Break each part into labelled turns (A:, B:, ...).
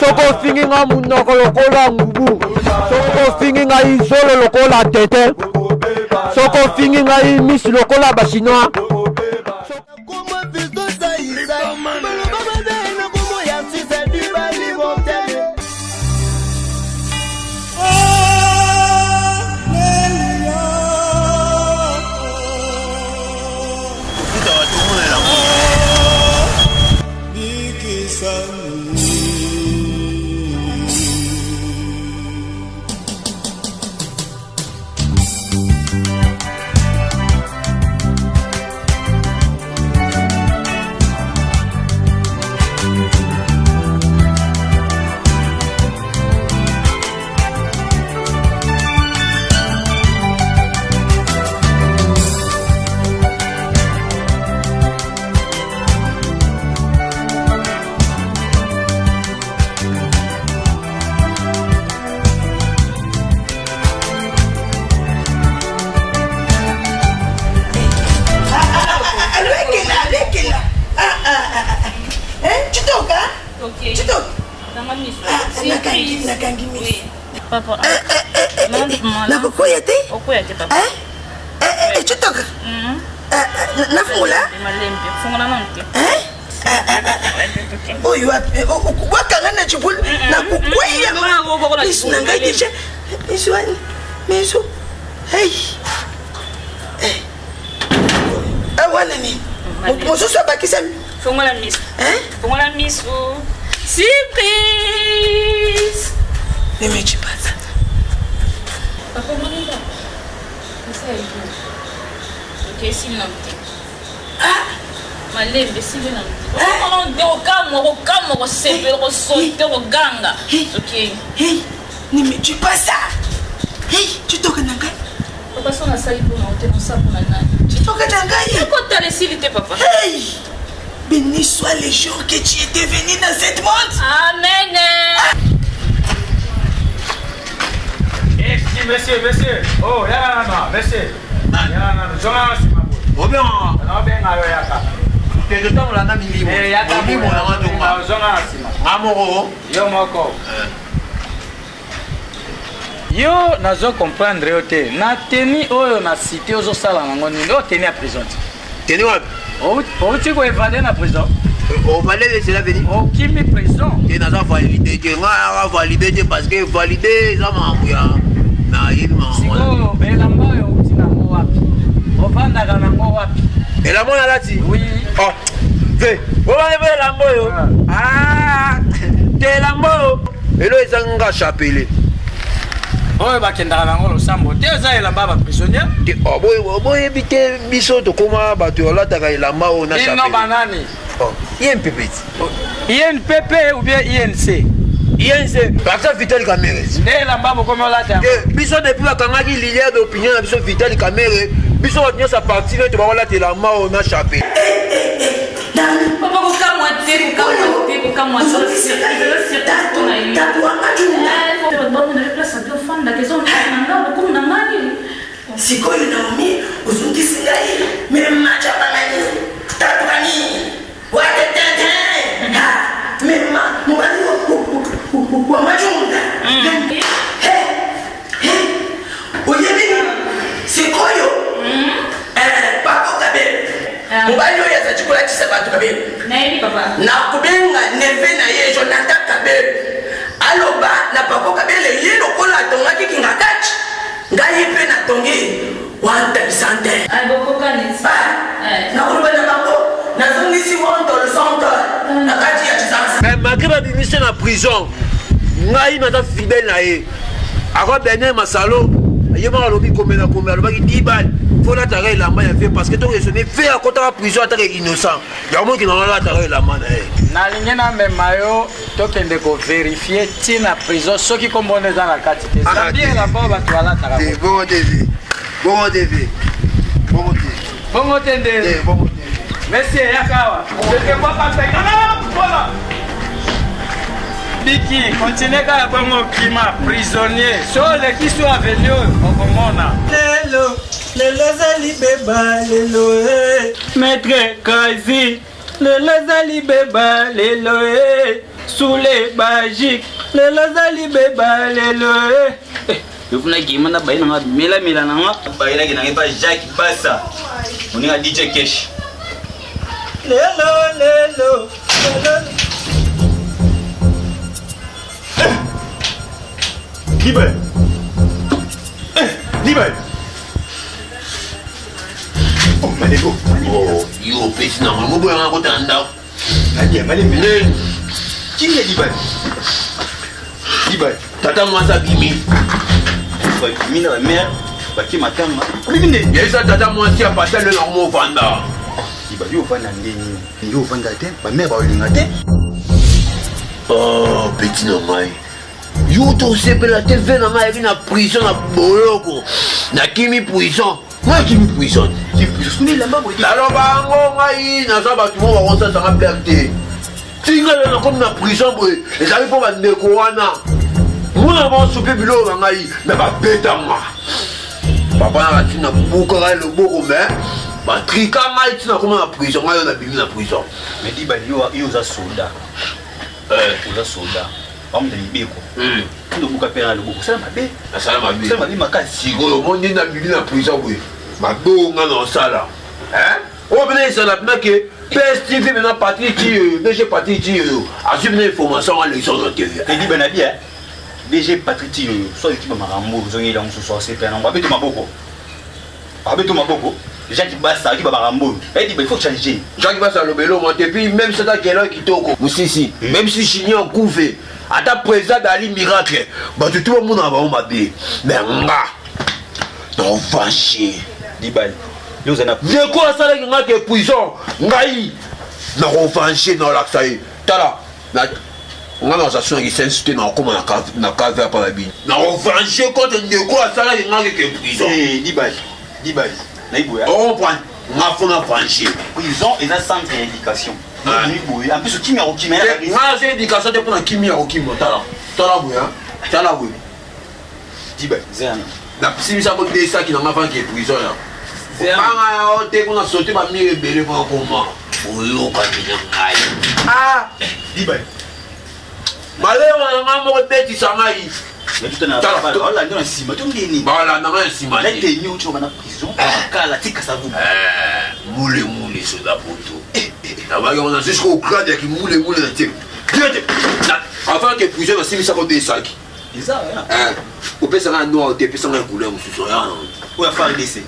A: Soki ofingi nga munoko lokola ngubu, soki ofingi ngai zolo lokola tete, soki ofingi ngai misu lokola ba chinois.
B: Nakangi miso nakokwea te citoka nafungola oyo wapi wakanga na cibulu nakokweya miso na ngai deja miso wani miso hey wana nini moto mosusu abakisami
C: fongola miso fongola miso surprise
B: meme cipata
C: papa moninga okesili na te malembe esili na te okamwa okamwa kosepela kosote koganga okei
B: Nimi tu pas ça. Hey, tu toka na ngai.
C: Papa so nasali mpona yo te nosala mpona nani?
B: Tu toka na ngai.
C: Ekotala esili te papa.
B: Hey! Béni soit le jour que tu étais venu dans cette monde.
C: Amen.
B: Ah.
D: Eh, si, monsieur, monsieur. Oh, yaka nano, monsieur. Yaka nano, zonga na nsima boye.
E: Obenga.
D: Naobenga yo yaka.
E: Te totambola na milimo.
D: Eh, yaka
E: Molimo na nga tonga.
D: Zonga na nsima.
E: Nga moko.
D: Yo moko. Yo nazo comprendre yo te na tenue oyo na cité ozo sala nango nini oyo tenue ya prison te.
E: Tenue wapi?
D: Outi ko evade na prison.
E: Ovalele cela veut dire
D: okimi prison.
E: Te naza valide te nga naka valide te parce que valide eza makambo ya nayebi makambo.
D: Sikoyo elamba oyo outi nango wapi? Ovandaka nango wapi?
E: Elamba oyo nalati?
D: Oui.
E: Oh. Ve, obani mpe elamba oyo. Ah, te elamba oyo. Elo eza nga chapelet.
D: Oyo bakendaka nango losambo te eza elamba ya baprisonnier.
E: Te, oh, boyebi te biso tokoma bato olataka elamba oyo na
D: chapelet. Bino banani?
E: Oh, INPP.
D: INPP ou bien INC?
E: INC, parti Vital Kamerhe.
D: Nde elamba bokomi olata yango.
E: Te, biso depuis bakangaki leader d'opinion na biso Vital Kamerhe, biso bato nyonso ya parti nde tobakolata elamba oyo na chapelet.
C: Papa kokamwa te, kokamwa te, kokamwa te. Surprise na yo.
B: Tatu wanga junda.
C: Bango na place ya ofanda, kezo na nga bokomi na ngai.
B: Sikoyo Naomi ozongisi ngai mema chabangani tatukani watetete mema mobali wa majunda oyebi sikoyo pako kabele mobali oyo azali kolatisa bato kabele nakobenga neve na ye Jonathan Kabele aloba na pako kabele ye lokola atongaki kingakati Ngai mpe natongi Wantel Center. Nakoloba na bango, nazongisi Wantel Center na kati ya Kisasa.
E: Mais malgré babimisi na prison, ngai naza fidèle na ye. Akwa Bernard Masalo, ye moko alobi komela komela alobaki 10 balles faut lataka elamba ya vie parce que ntongo esoni fe akotaka prison ataka innocent yango moki na alataka elamba na ye.
D: Nalingi namema yo tokende ko verifier ti na prison soki kombo nde eza na kati te
E: Ah,
D: zambi
E: te.
D: elamba oyo bato balataka
E: Te, bongo te ve bongo te ve bongo te
D: bongo te nde
E: te bongo te
D: monsieur yaka awa biki continue kaka bongo kima prisonnier so oleki so aveni oyo okomona
F: lelo lelo ezali beba lelo eh. maître kazi lelo ezali beba lelo eh. Sule Bajik lelo azali beba lelo eh.
D: eh, yofuna gima na baye nanga mela mela nanga baye naki nanga pa Jacques Bassa moninga DJ Kesh
F: lelo lelo lelo
E: eh. Libre eh, Libre Oh, Malego. Oh, yo opesi na ngo boyanga kota ndako
G: Nadia, malembe.
E: Nini?
G: Kinga libali. Libali.
E: Tata mwasi abimi.
G: Babimi na bamere bake matanga. Obimi nde?
E: Yebisa tata mwasi ya pasi alio na komofanda.
G: Libali yo ovanda nde nini? Yo ovanda te, bamere baolinga te.
E: Oh, petit na ngai. Yo tosepela te ve na ngai ayaki na prison na boloko. Nakimi prison. Ngai kimi prison. Naloba yango ngai naza bato moko bakosasanga blague te. Ti ngai lelo nakomi na prison boye ezali mpo bandeko wana mwana baosope biloko na ngai me babetanga papa nanga ntina bukaka loboko me batrika ngai ntina koma na prison ngai yo nabimi na prison.
G: Mais Dibali yo oza soldat. Oza soldat. Bamuta mibeko. Nde obuka mpe na loboko. Osala mabe.
E: Nasala mabe.
G: Osala mabe makasi.
E: Sikoyo omoni nde nabimi na prison boye. Mabe oyo nga na osala. Hein? Oyo pena ezala pena ke PSTV pena Patrick Tshiyoyo, DG Patrick Tshiyoyo azwi pena information wana leçon na TV.
G: Edi Banabi hein? DG Patrick Tshiyoyo, soit yoki ba makambo ozongeli yango mosusu asepela nango abeti maboko. Abeto maboko. Jacques Bassa ayoki ba makambo oyo. Edi il faut changer.
E: Jacques Bassa aloba eloko moko te puis même soki akela kitoko musisi même si Junior Gouve ata président Dali Miracle bato tout bamonaka bango mabe mais nga naovange
G: Dibali yo oza na
E: ndeko asalaki nga ke prison ngai nakovange naolakisa ye tala nga naza so na lisensi te nakokoma na cave apa na bino nakovange contre ndeko asalaki nga ke prison
G: Dibali Dibali nayiboya
E: ocomprendre nga fo na venger
G: prison eza centre ya éducation boye en plus okimi ya kokima
E: nga naza éducation te mpo na kimi ya kokima tala tala boye tala boye
G: Dibali zana
E: nasimisako desaki na nga vanke prison ya banga yao te kuna sote bamire ebele mpo akoma boyokani na ngai
G: ah Dibali
E: malewa na ngai moko ebetisa ngai
G: balanda na nsima to ndeni
E: balanda ngai na nsima mule mule soda poto nabaki yango na jusqu'au grade ya kimule mule na te avant ke prison nasimisako desaki opesa ngai noir te epesa ngai couleur mosusu
G: oyo ya FARDC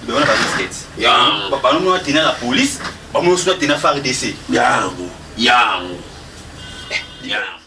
G: wana barisket bango tena la police bango nyonso tena FARDC
E: yango yango yango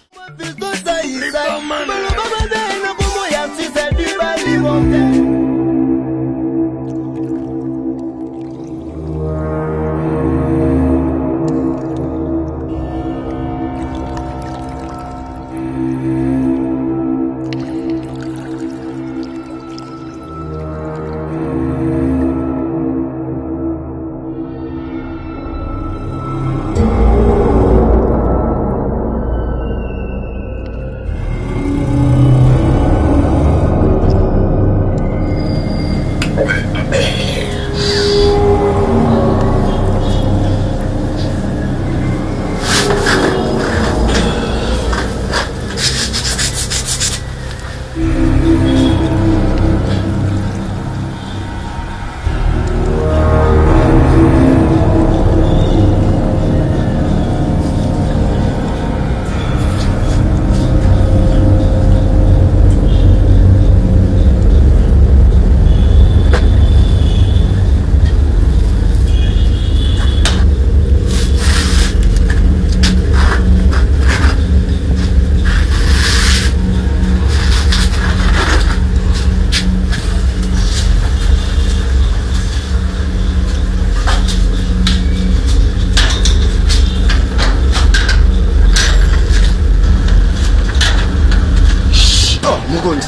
H: Mokonzi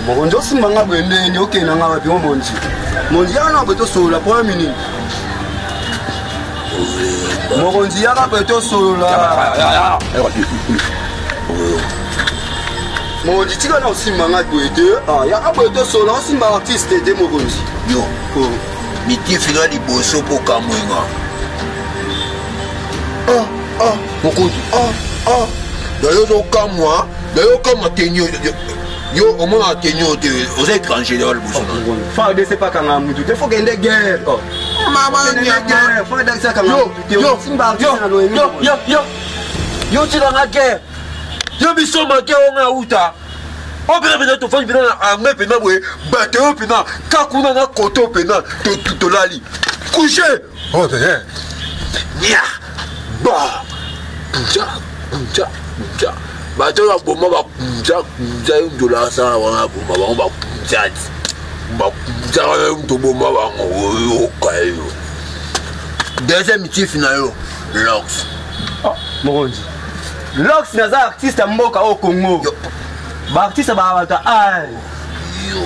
H: mokonzi osimba nga boye ndenge okende nga wapi o monzi monzi yaka na boye tosolola problème nini mokonzi yaka boye tosolola mokonzi tika na osimba nga boye te ah, yaka boye tosolola osimba artiste te mokonzi
E: yo mitifino ya liboso mpo kamwenga. Ah, ah, mokonzi, ah, ah. D'ailleurs, ozokamwa, d'ailleurs, okamwa tenue. Yo, omonaka tenue te, oza étranger d'ailleurs liboso na yo.
H: FARDC pakanga mutu te, faut kende guerre. Oh.
E: Mama nyama.
H: FARDC akanga
E: Yo,
H: mutu te.
E: yo,
H: Simba
E: yo,
H: artiste na loyenge.
E: yo, yo, yo. Yo otikanga guerre. Yo biso make oyo nga auta. Oyo mpenza mpenza tofandi mpenza na armée mpenza boye, bato oyo mpenza kakuna na koto mpenza tolali. Couché. Oh, eh. Nya. Ba. Kunja, kunja, kunja. Bato oyo baboma bakunja, kunja yo moto olasala wana boma bango bakunja ti. Bakunja wana yo moto oboma bango oyoka yo. Deuxième chief na yo, Lox.
H: Oh, mokonzi. Lox naza artiste ya mboka oyo Congo. Ba artiste ba bato ai.
E: Yo.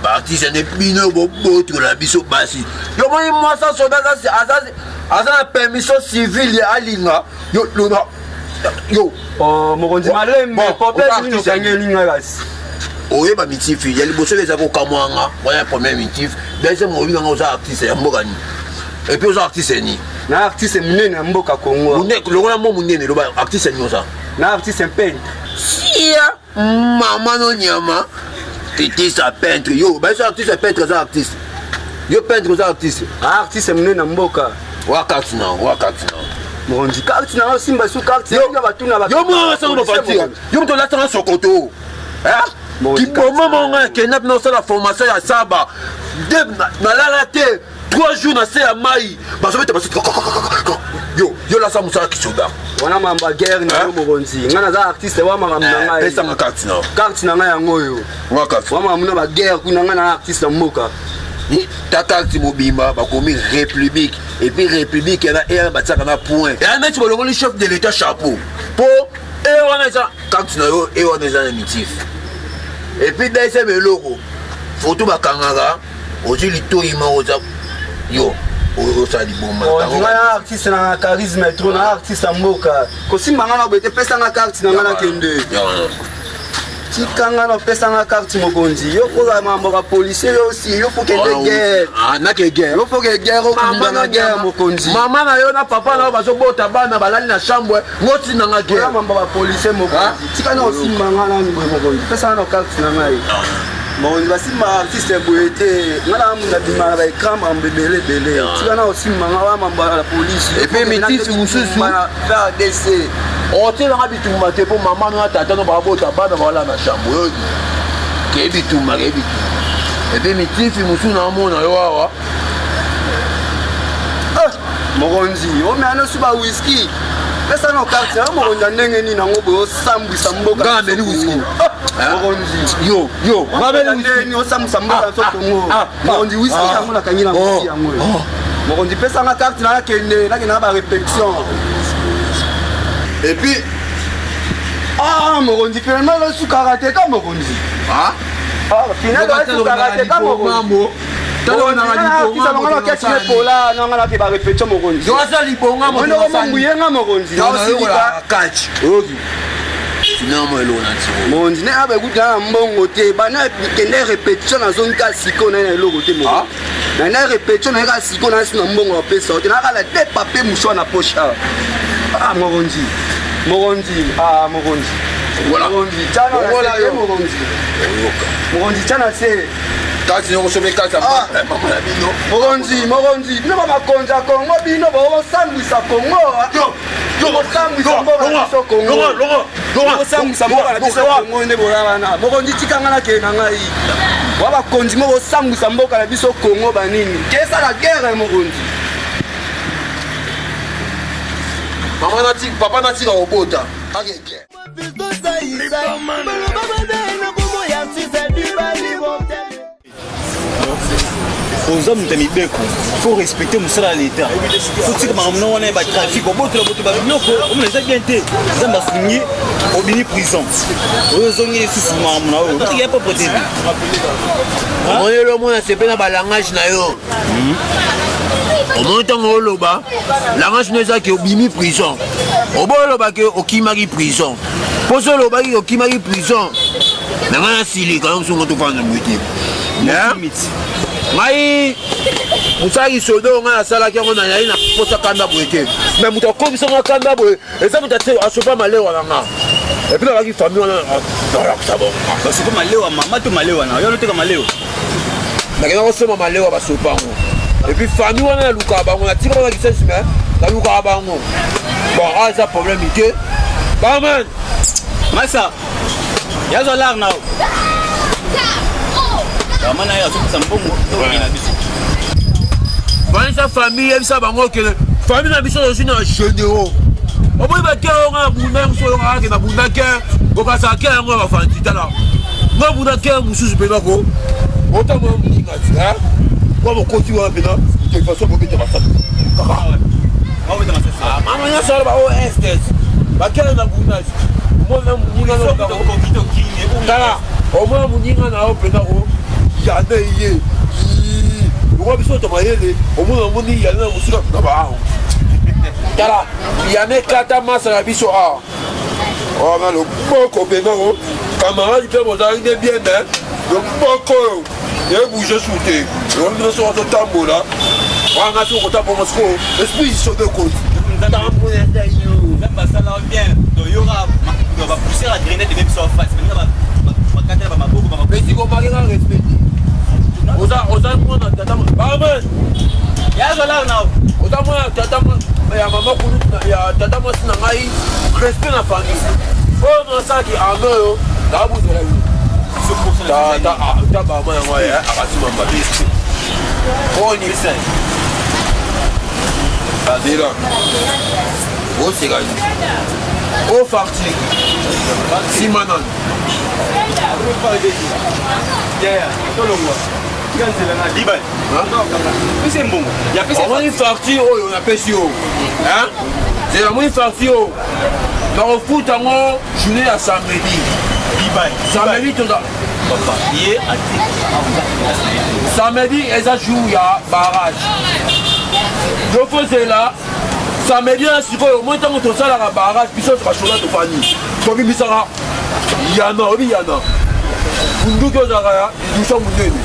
E: Ba artiste nde bino bobotola biso basi. Yo moni mwasi soda aza aza aza na permission civile alinga yo lona yo.
H: Oh, mokonzi malembe, problème nini okangeli ngai kasi?
E: Oyeba mitifi ya liboso eza kokamwa nga wana premier mitif deuxième oyebi nga oza artiste ya mboka nini et puis oza artiste nini?
H: Na artiste munene ya mboka Congo.
E: Munene longola mo munene loba artiste nini oza?
H: Na artiste peintre.
E: Sia mama no nyama artiste peintre yo ba so artiste peintre za artiste. Yo peintre oza artiste.
H: Ah, artiste munene na mboka.
E: Wa carte na, wa carte na.
H: Mokonzi carte na simba su carte yo batuna ba.
E: Yo mwana sango ba partir. Yo moto latanga sokoto. Hein? Kiboma monga kenda pina osala formation ya saba. De nalala te 3 jours na se ya mai bazobeta basi yo yo lasa mosala kisoda
H: wana mambo ya guerre na yo mokonzi ngai naza artiste wa makambo na ngai
E: pesanga carte na
H: carte na ngai yango oyo
E: wa carte
H: wa makambo na ba guerre kuna ngai na artiste ya mboka
E: ta carte mobimba bakomi république et puis république yana eyana batiaka na point eya neti bolongoli chef de l'état chapeau po e wana eza carte na yo e wana eza na mitif et puis deuxième eloko foto bakangaka ozwi litoyi moko oza yo osala liboma
H: nga na artiste na charisme trop na artiste ya mboka kosimba nga na boye te pesa nga carte na nga nakende tika nga na pesa nga carte mokonzi yo kozala mambo ya policier yo si yo faut kende guerre
E: nake guerre
H: yo faut ke guerre okunda na guerre mokonzi
E: mama na yo na papa na yo bazobota bana balali na chambre ngotinda nga guerre
H: mambo ya policier mokonzi tika na osimba nga nani boye mokonzi pesa nga na carte na ngai mokonzi basimba artiste boye te nga na munda bima na baécran mambo ebele ebele tika na osimba nga wa mambo ya la police
E: et puis mitisi mosusu
H: na FARDC
E: otielanga bitumba te mpo mama no na tata no babota bana bawala na chambre oyo ke bitumba ke bitumba et puis mitifi mosusu naomona yo awa
H: mokonzi omea nosu ba whisky pesa na carte ya mokonzi ya ndenge nini yango boye osambwisa mboka
E: nga ameli whisky
H: mokonzi
E: yo yo nga ameli whisky
H: nini osambwisa mboka na so Congo mokonzi whisky yango nakangi na whisky yango mokonzi pesa nga carte na nakende nakende na ba répétition
E: et puis
H: ah mokonzi finalement losukaka te ka mokonzi
E: ah
H: finalement losukaka te ka mokonzi pola nanga nake ba répétition mokonzi
E: yoza libonga
H: mokonzi mokonzi mokonzi ne abe kuta na mbongo te bana kende répétition nazongi ka sikoyo naye na eloko te mokonzi na na répétition naye ka sikoyo nasi na mbongo bapesa te nakala te papier mouchoir na poche awa ah mokonzi mokonzi ah mokonzi mokonzi tya na se mokonzi mokonzi tya na se
E: kasi nyonso soki kati ya mama na bino
H: mokonzi mokonzi bino bamakonzi ya Kongo bino bokosambwisa Kongo bokosambwisa mboka na biso Kongo bokosambwisa mboka na biso Kongo nde boza wana mokonzi tika nga nakende na ngai wa bakonzi moko bosambwisa mboka na biso Kongo banini kesala guerre mokonzi
E: mama natika papa natika kobota ake guerre
G: oza moto ya mibeko faut respecter mosala ya leta faut tika makambo na wana ya batrafic obotola boto babiloko omona eza bien te nzambe asungi obimi prison oyo ozongi lisusu makambo na oyo otika ya propre te
E: omoneli omona sepe na balangage na yo omoni ntango oloba langage no ezaki obimi prison obo olobaki okimaki prison mpo so olobaki okimaki prison na ngai nasilika yo mosungo tofanda boye te. Ngai mosalaki sodo ngai nasalaki yango nazali na posa kanda boye te mais moto akomisa nga kanda boye eza moto asopa malewa na nga epuis nalaki famille wana nalakisa bango
G: basopa malewa mama to malewa na yo oteka malewa
E: nakenda kosomba malewa basopa yango epuis famille wana nalukaka bango natika bango na kisensi mais nalukaka bango bon awa eza problème te baman
G: masa yazwa lar na yo mama na ye azopesa mbongo tokokende na biso
E: vanisa famille yebisa bango okende famille na biso tozwi na généraux oboyi bake oyo nga na bunda mosusu oyo nga na bunda ke okasaka ke yango ya bafanti tala nga bunda ke mosusu mpena ko otango ya moninga ti kwa bokoti wana mpena de façon bobeta masasi kaka mama nyonso wana ba oss bakele na bunda omona moninga tala omona moninga na yo mpenza ko yanda ye lokola biso to mayele omona omoni yanda na mosika na baawa tala yanda ekata masa na biso awa wana loboko mpenza ko camarade mpe bozalaki nde bien me loboko oyo ebouge su te omoni biso soko totambola wana soki kotambola sikoyo esprit soki ekoti
G: nzambe asala bien toyoka bapoussière ya grenade ebebisa face baninga bakatela bamaboko
E: besikomaki nga respect oza oza mwana tata amen
G: yazala na
E: oza mwana tata ya mama kulutu ya tata mwasi na ngai respect na famille oyo nasalaki ame oyo naabuzela yo ta bama yango akasima mabe poni Zela. Oseka yo. O farti. Sima nanu. Omoni farti oyo napesi yo. Zela omoni farti oyo. Nakofuta yango journée ya samedi. Samedi toza samedi eza jour ya barrage yo fozela samedi wana sikoyo omoi ntango tosalaka barrage biso nyonso bashola tofandi tobimisaka yana oyebi yana bunduki ozalaka ya lidusu ya monene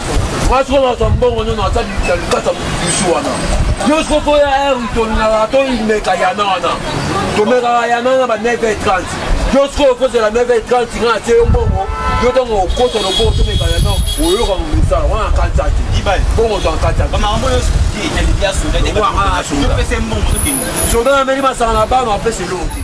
E: nga sikoyo nazwa mbongo nyono aza na likasa lidusu wana yo sikoyo mpo ya heure tolingaka tomeka yana wana tomekaka yana wana ba 9 h 30 yo sikoyo okozela 9h30 nga natie yo mbongo yo ntango okota loboko tomeka ya no oyoka mosala wana kati ate bongo ozwa nkati ate soda nameli masanga na bana apesa eloko te.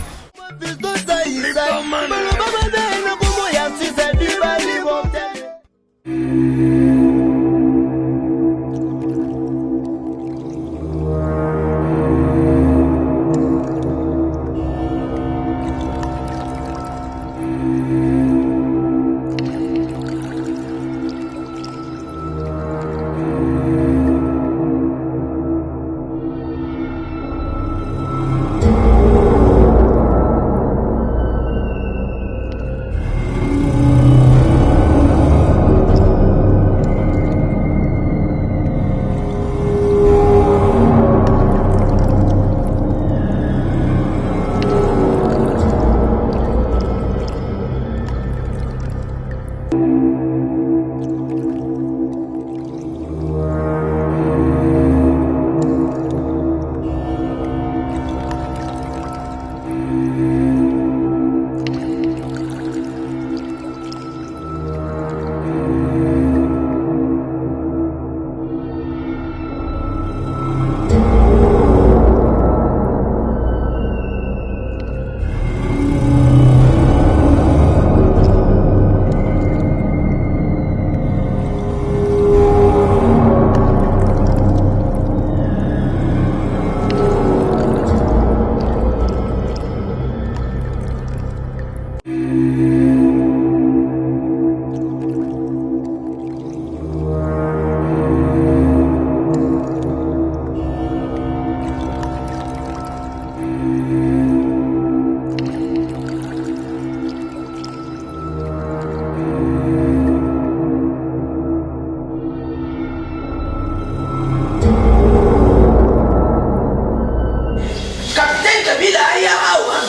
B: Capitaine Kabila aya awa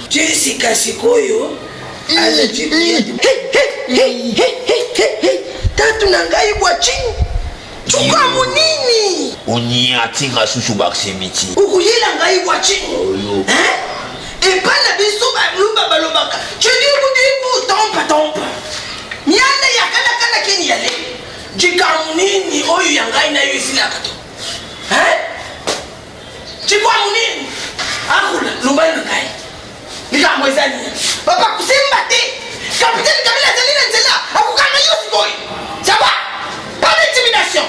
B: ti sika sikoyo azali tatu na ngai bwa chini. Cukamu nini?
E: Oniati nga susu baksimiti.
B: Okuyela ngai wachi. Hein? Epai na biso baluba balobaka chidibudibu tompa tompa. Mianda ya kala kala keni ya lelo. Likambo nini oyo ya ngai na yo esilaka to? Hein? Chikwamu nini? Akula loba na ngai. Likambo eza nini? Papa kusimba te. Capitaine Kabila azali na nzela akokanga yo sikoyo. Ça va? Pas d'intimidation.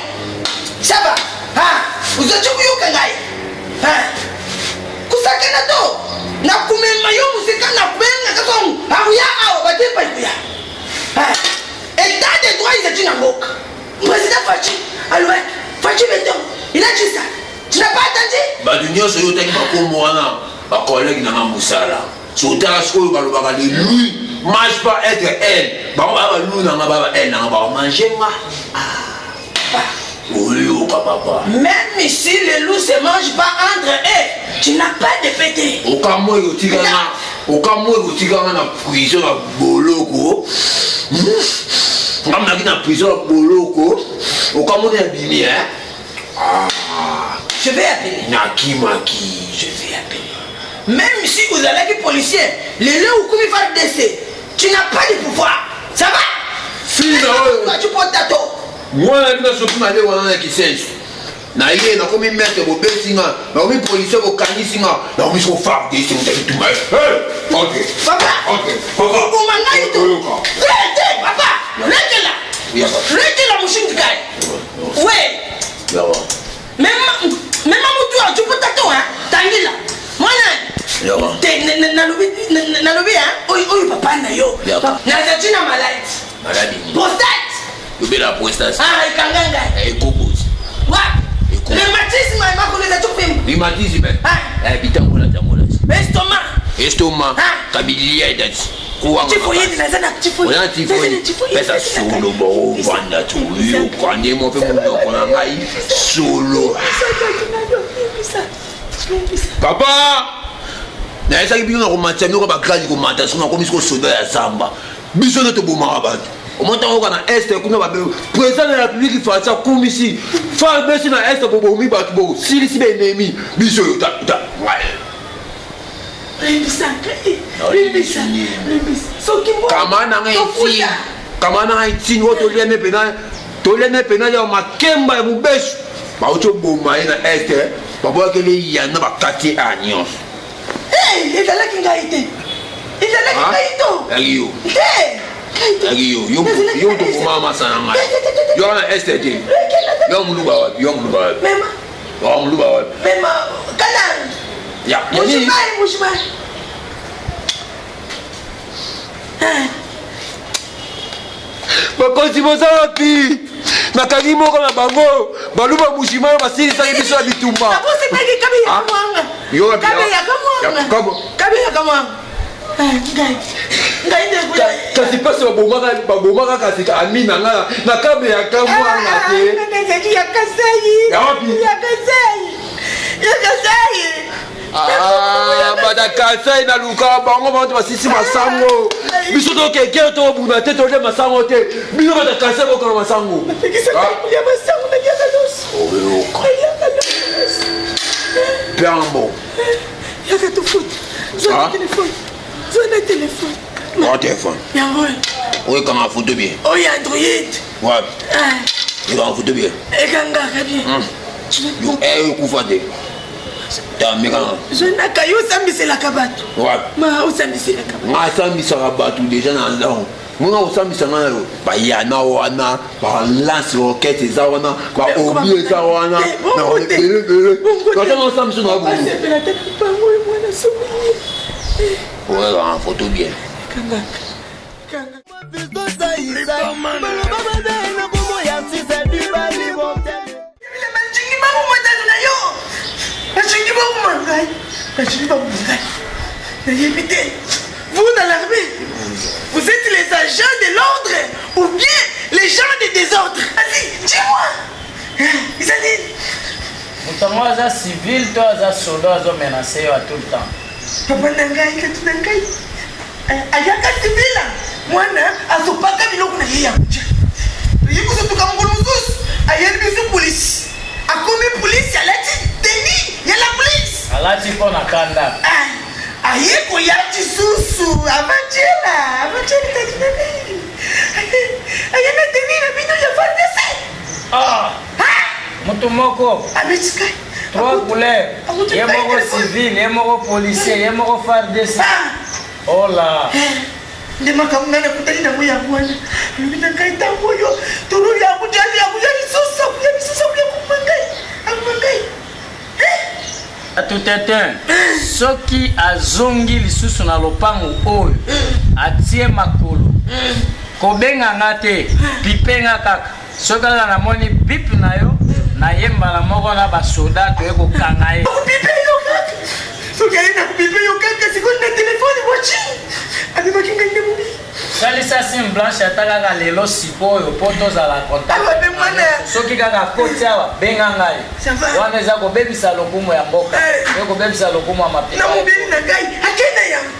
B: Ça va? Ah, ozali koyoka ngai. Ah. Kusakana to. Nakumema yo mosika nakubenga kasongo. Akuya awa batepa ikuya. Ah. Etat de droit ezali na mboka. Président Fatshi alobaki Fatshi beton. Il a dit ça. Tu n'as pas attendu?
E: Bato nyonso oyo otangi bakombo wana bacollègue na nga mosala sotala sikoyo balobaka le lui mange pas être elle bango baa balu na nga baa ba elle na nga bamange nga ah. oyoka papa.
B: Même si le loup se mange pas entre eux, tu n'as pas de pété.
E: Okamwe kotika nga, okamwe kotika nga na prison na boloko. Nga mnaki na prison na boloko. Okamwe na bimi hein.
B: Ah. Je vais appeler.
E: Nakimaki.
B: Je vais appeler. Même si vous allez policier, les lieux où vous FARDC, tu n'as pas de pouvoir. Ça va?
E: Fils
B: Tu peux tato.
E: Mwana bino soki mabe wana na kisenso na ye nakomi maître bobeti nga nakomi policier bokangisi nga nakomi soko FARDC moto bitumba
B: ok papa
E: ok papa
B: oboma ngai to te te papa lekela lekela mushindu kai we mema mutu ya jupu tato hein tangila mwana te nalobi nalobi hein oyo oyo papa na yo nazali na maladi
E: maladi nini
B: prostate
E: yobela prostate
B: ah ekanga ngai
E: ekobozi
B: wapi rhumatisme makolo ezali kopemba
E: rhumatisme eh bitambola tambola
B: estomac
E: estomac kabilia edati pesa solo boovanda toyoka nde mo mpe monoko na ngai solo papa nayesaki bino na komatisa bino ka bagradi komata soki nakomi siko soda ya zamba biso nde tobomaka bato omoni ntango oyoka na este kuna babe président de la république français akumisi farbesi na este bobomi bato bosilisi baennemi biso oyo ta ta
B: Limbisa ngai, limbisa, limbisa. Soki mbongo,
E: Kama na ngai
B: tofuta.
E: etini, kama na ngai etini oyo toliami mpena, toliami mpena ya makemba ya mobesu. Bauti oboma ye na est, babwakeli yana bakati ye a nyonso.
B: Hey, ezalaki ngai te. Ezalaki
E: Ah?
B: ngai to.
E: Ezalaki yo.
B: Te. Ngai te.
E: Ezalaki yo. Yo
B: Nazalaki
E: yo
B: na
E: moto
B: Est.
E: oboma masa na ngai.
B: Te, te, te, te, te.
E: Yo wana est te. Yo moluba wapi? Yo moluba wapi?
B: Mema.
E: Yo moluba wapi?
B: Mema kana.
E: Ya, ya nini?
B: Mbujimayi, Mbujimayi.
E: Bakonzi boza wapi? Nakangi moko na bango baluba Mbujimayi basilisaki biso ya bitumba.
B: Nabosanaki kabe ya
E: Ah?
B: Kamwanga.
E: Yo wapi?
B: Kabe ya Kamwanga.
E: Ya Kamwanga.
B: Kabe ya Kamwanga. Ah, Ngai. Ngai nde kuya.
E: Kasi mpasi babomaka babomaka kasi ami na nga na kabe ya Kamwanga te.
B: Nazali ya Kasai.
E: Ya wapi?
B: Ya Kasai. Ya Kasai.
E: Ah, bada Kasai naluka bango bango basisi masango. Biso tokeke tobuna te tolia masango te. Bino bada Kasai bokana masango.
B: Napekisaka kolia masango naliaka nyonso.
E: Oyoka.
B: Naliaka nyonso.
E: Pambo.
B: Yaka tofuta. Zwa na
E: Ah?
B: telefone. Zwa na telefone.
E: Wa telefone.
B: Yango oyo.
E: Oyo ekanga foto bien.
B: Oyo Android.
E: Wapi?
B: Ah.
E: Ekanga foto bien.
B: Ekangaka bien.
E: Yo eh okufa te. Ta mekanga.
B: Zonaka yo osambiselaka bato.
E: Wapi?
B: Ma osambiselaka bato.
E: Nga asambisaka bato deja na ndako. Mona kosambisa nga na yo. Bayana wana, ba lance roquette eza wana, ba obi eza wana. Na ebele ebele. Kata na osambisa na bongo.
B: Asepela te pango oyo mwana somi.
E: Oyo ekanga foto bien.
B: Ekangaka. Ekangaka. Balingi baboma tata na yo. Balingi baboma ngai. Balingi baboma ngai. Nayebi te. Vous dans l'armée, vous êtes les agents de l'ordre ou bien les gens de désordre? Vas-y, dis-moi. Eza nini?
D: Moto yango aza civil to aza soda azo menace yo à tout le temps?
B: Papa na ngai, tata na ngai. Ayaka civil, mwana azopaka biloko na ye ya kotia. Ye kosotuka mokolo mosusu. Ayeli biso polisi. Akomi polisi alati tenue ya la police.
D: Alati mpo na kanda.
B: Ah, aye koya lisusu avantiela avantiela tati na ngai. Aye na tenue na bino ya FARDC.
D: Ah! Moto moko.
B: Abeti ngai.
D: Trois couleurs. Ye moko civil, ye moko policier, ye moko FARDC.
B: Ah!
D: Hola.
B: Eh. Nde makambo ngai nakutani nango yango wana. Alobi na ngai ntango oyo toro ya kuja ya kuja lisusu akuya lisusu akuya akoma ngai akoma ngai. Eh!
D: Atutetin, soki azongi lisusu na lopango oyo atie makolo kobenga nga te, pipe nga kaka. Soki kaka namoni bip na yo, naye mbala moko na ba soda toye kokanga ye.
B: Nakopipe yo kaka. Soki aye nakopipe yo kaka sikoyo na telefone voiture amemaki ngai nde mobi.
D: Salisa sim blanche ata kaka lelo sikoyo po tozala contact.
B: Awa pe mwana.
D: Soki kaka akoti awa benga ngai. Wana eza kobebisa lokumu ya mboka. Pe kobebisa lokumu ya mapinga.
B: Na mobeli na ngai akenda yango.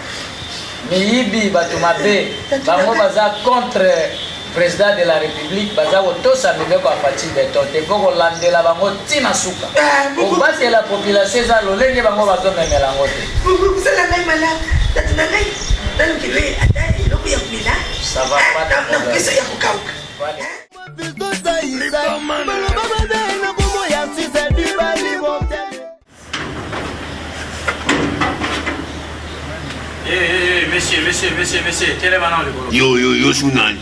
D: Miyibi bato mabe bango baza contre President de la republique baza kotosa mibeko ya Fatshi beton te po kolandela bango ti na suka. Kobatela population eza lolenge bango bazo memela yango te.
B: Kosala ngai malamu tata na ngai nalukelo ye ata eloko ya komela
D: Ça va pas de
B: na
D: problème.
B: kopesa ya kokauka.
D: Eh, eh, eh, monsieur, monsieur, monsieur, monsieur, telema nano likolo.
E: Yo, yo, yo su nani?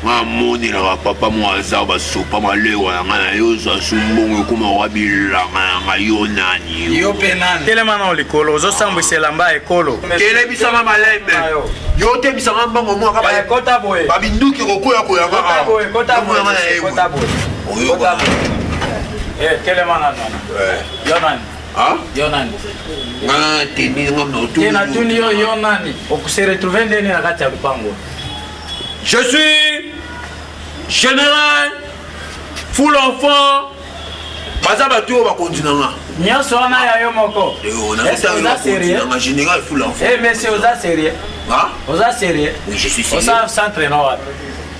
E: Nga monelaka papa mwa aza basopa malewa na nga na yo zwa su mbongo ekoma wa bilanga na nga yo nani
D: yo mpe nani? Telema nano likolo, ozosambwisa elamba ya ekolo.
E: Telebisanga malembe. Yo tebisanga mbongo mwa kaba.
D: Eh, kota boye.
E: Babinduki kokoya koyaka.
D: Kota boye, kota boye, kota boye.
E: Oyoka.
D: Eh, telema nano.
E: Eh.
D: Yo nani?
E: Ah?
D: Yo nani?
E: Nga teni nga moto.
D: Te natuni yo yo nani? Okose retrouver ndeni na kati ya lupango.
E: Je suis général full enfant baza bato oyo bakonzi na nga
D: nyonso wana ya yo moko. Est-ce que oza sérieux?
E: Général full enfant.
D: Eh monsieur, oza sérieux?
E: Ah?
D: Oza sérieux?
E: Oui, je suis sérieux.
D: Osa centre na wapi?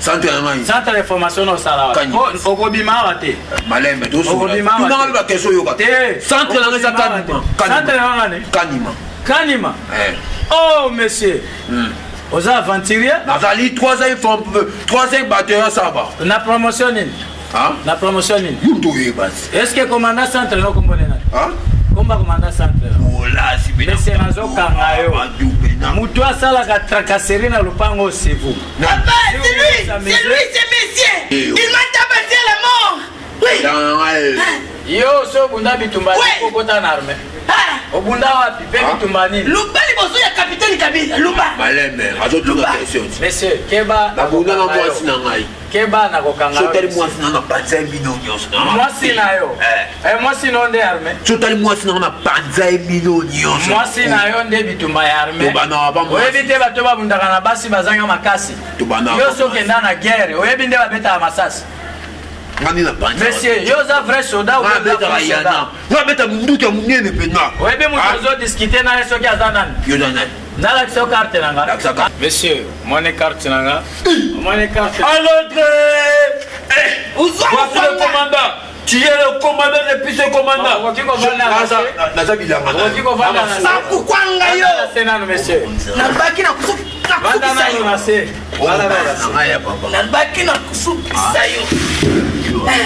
E: Centre na ngai.
D: Centre de formation na osala wapi? Okobima awa te.
E: Malembe
D: Okobima awa te.
E: tosunga ba question yoka.
D: Te.
E: Centre na ngai eza Kanima.
D: Centre na ngai
E: Kanima.
D: Kanima.
E: Eh.
D: Oh monsieur. Oza aventurier?
E: Nazali troisième forme, troisième batteur saba.
D: Na promotion nini?
E: Hein?
D: Na promotion nini?
E: Yo moto oyeba.
D: Est-ce que commandant centre no kombo nena?
E: Hein?
D: Komba commandant centre.
E: Olasi bena.
D: Monsieur nazokanga yo. Mutu asalaka tracasserie na lopango c'est vous.
B: Papa, c'est lui, c'est lui, c'est monsieur. Il m'a tabassé à la mort. Oui.
D: Yo so obunda bitumba okota na armée. Obunda wapi pe bitumba nini?
B: Luba liboso ya capitaine Kabila, luba.
E: Malembe, azotuna question.
D: Monsieur, keba
E: nabunda na mwasi na ngai.
D: Keba na kokanga.
E: Sotali mwasi na nga panza ye bino nyonso.
D: Mwasi na yo. Eh, mwasi na yo nde armée.
E: Sotali mwasi na nga na panza ye bino nyonso.
D: Mwasi na yo nde bitumba ya armée.
E: Tobana ba mwasi.
D: Oyebi te bato babundaka na basi bazanga makasi.
E: Tobana.
D: Yo soki okenda na guerre, oyebi nde babetaka masasi.
E: Ngani na panza.
D: Monsieur, yo oza vrai soldat ou
E: Nga betaka yana. Nga beta munduki ya munene mpenza.
D: Oyebi moto ozo discuter na ye soki aza nani?
E: Yo za nani?
D: Nalakisa yo carte na nga. Monsieur, omoni carte na nga? Omoni carte.
F: À l'autre! Eh! Voici le commandant. Tu es le commandant depuis ce commandant.
D: Okoki kovanda na se.
E: Naza bilanga na.
D: Okoki kovanda na se.
B: Bakukwanga yo.
D: Vanda na se nanu monsieur.
B: Nabaki na
D: Vanda nanu na se. Vanda nanu na se.
B: Nabaki na kusukisa yo.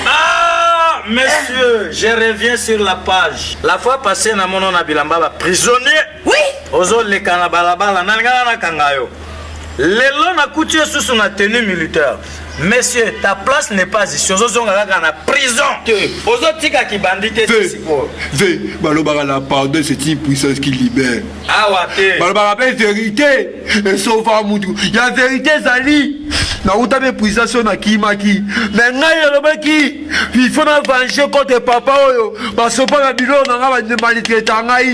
D: Ah, monsieur, je reviens sur la page. La fois passée, na mono na bilamba ba prisonnier.
B: Oui.
D: Ozoleka na balabala, nalingaka nakanga yo. Lelo nakuti yo susu na tenue militaire. Monsieur, ta place n'est pas ici. Ozozonga kaka na prison. Ozotika kibandi te sikoyo.
E: V, balobaka la pardon, c'est une puissance qui libère.
D: Awa te.
E: Balobaka pe vérité esauva mutu. Ya vérité ezali. Nauta pe prison so nakimaki. Mais ngai nalobaki il faut na venger contre papa oyo basopa na biloko na ngai bamalitraita ngai.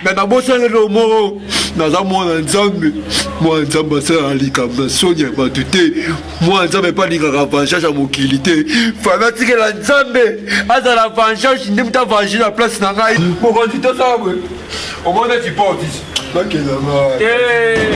E: Mais nabosani eloko moko. Naza mwana Nzambe. Mwana Nzambe asalaka likambo na soni ya bato te. Mwana Nzambe mpe alingaka vengeance ya mokili te. Fami atikela Nzambe azala vengeance nde moto avange na place na ngai. Mokonzi tosala boye. Omoni neti porte nakenda ngai.
D: Te.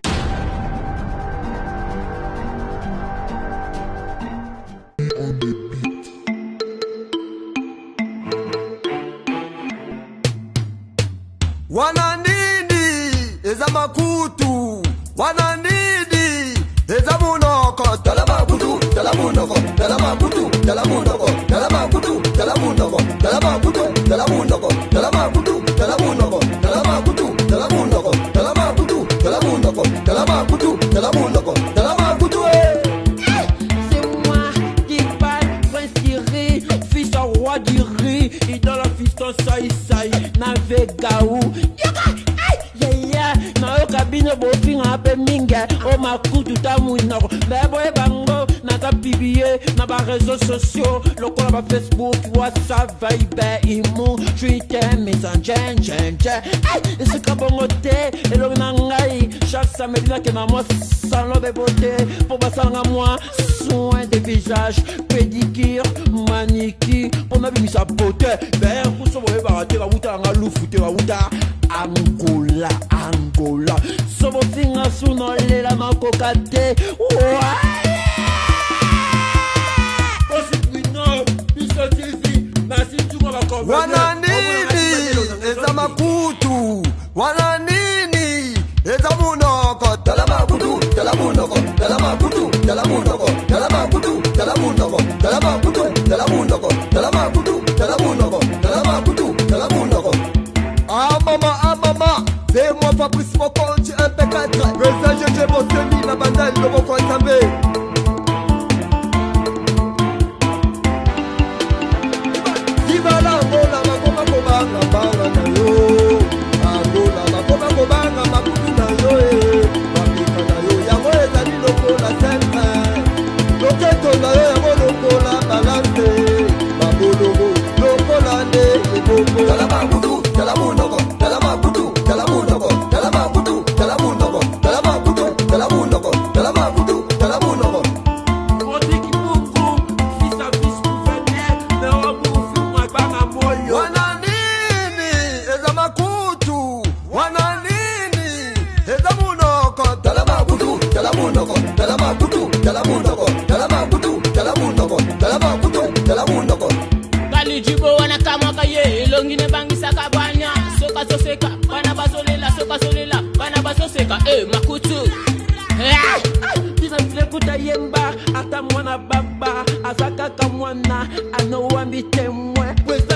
A: Eza makutu wana nini? Eza munoko. Tala makutu, tala munoko, tala makutu, tala munoko, tala makutu, tala munoko, tala makutu, tala munoko, tala makutu, tala munoko, tala makutu, tala munoko, tala makutu, tala munoko, tala makutu, tala munoko, tala makutu, eh.
I: C'est moi qui parle, prince qui rit, fils au roi du riz, idole fiston sai sai, navegaou. Yaya, nayoka bino bofinga mpe mingi o makutu ta monoko me boyeba ngo naza publie na bareseau sociaux lokola bafacebook, WhatsApp, Viber, imo, Twitter, Messenger, njenje esika bongo te. Elongi na ngai, chaque samedi nakenda mwa salon de beauté mpo basalanga mwa soin de visage, pédicure, manicure, mpo nabimisa beauté. Berkuso boyebaka te, bawutalanga lufu te, bawuta Angola, Angola. So bofinga su nolela makoka te.
F: Osipwino Biso TV, merci Ntunga.
A: Wana nini? Eza makutu wana nini? Eza munoko. Tala makutu, tala munoko, tala makutu, tala munoko, tala makutu, tala munoko, tala makutu, tala munoko, tala makutu, tala munoko, tala makutu, tala munoko. Ah mama, ah mama, c'est moi Fabrice Mokonzi MP4, président GG Bosemi na bandali, loboko ya Nzambe. Libala Angola bakoma kobanga banga na yo, Angola bakoma kobanga makutu na yo, e bapeka na yo yango ezali lokola sempre, loketo na yo yango lokola balance, babolongo lokola nde ebongo. Tala makutu, tala munoko, tala makutu, tala munoko, tala makutu, tala munoko, tala makutu, tala munoko, tala makutu, tala munoko. Wana nini? Eza makutu wana nini? Eza munoko. Tala makutu, tala munoko, tala makutu, tala munoko, tala makutu, tala munoko, tala makutu, tala munoko.
J: Kalijibo wana kamwaka ye elongi nebangisaka bwana, soki azoseka bana bazolela, soki azolela bana bazoseka e makutu.
I: Kuta yemba ata mwana baba aza kaka mwana anowambi te.